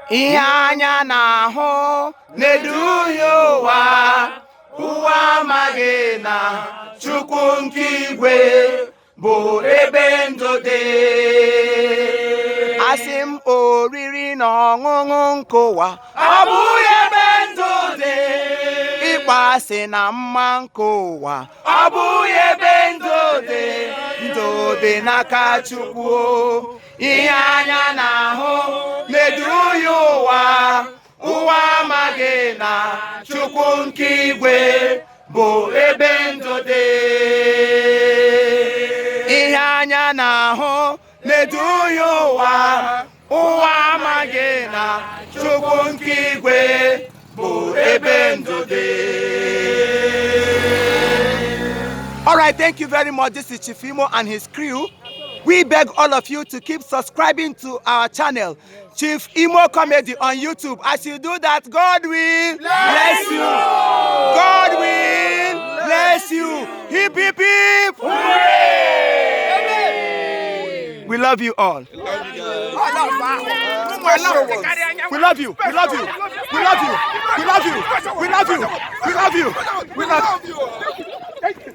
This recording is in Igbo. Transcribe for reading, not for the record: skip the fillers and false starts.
Ihe anya na-ahụ na-eduhie ụwa. Ụwa amaghị na Chukwu nke igwe bụ ebe ndụ dị. Asị m, oriri na ọṅụṅụ nke ụwa, ọ bụghị ebe ndụ dị. Ịkpọ asị na mma nke ụwa, ọ bụghị ebe ndụ dị. Ndụ dị n'aka Chukwu. Ihe anya na-ahụ na-eduhie ụwa. Ụwa amaghị na Chukwu nke igwe bụ ebe ndụ dị. Ihe anya na-ahụ na-eduhie ụwa. Ụwa amaghị na Chukwu nke igwe bụ ebe ndụ dị. All right, thank you very much. This is Chief Imo and his crew. We beg all of you to keep subscribing to our channel, Chief Imo Comedy on YouTube. As you do that, God will bless you. God will bless you. Hip, hip, hip. Hooray! We love you all. We love you. We love you. We love you. We love you. We love you. We love you. We love you.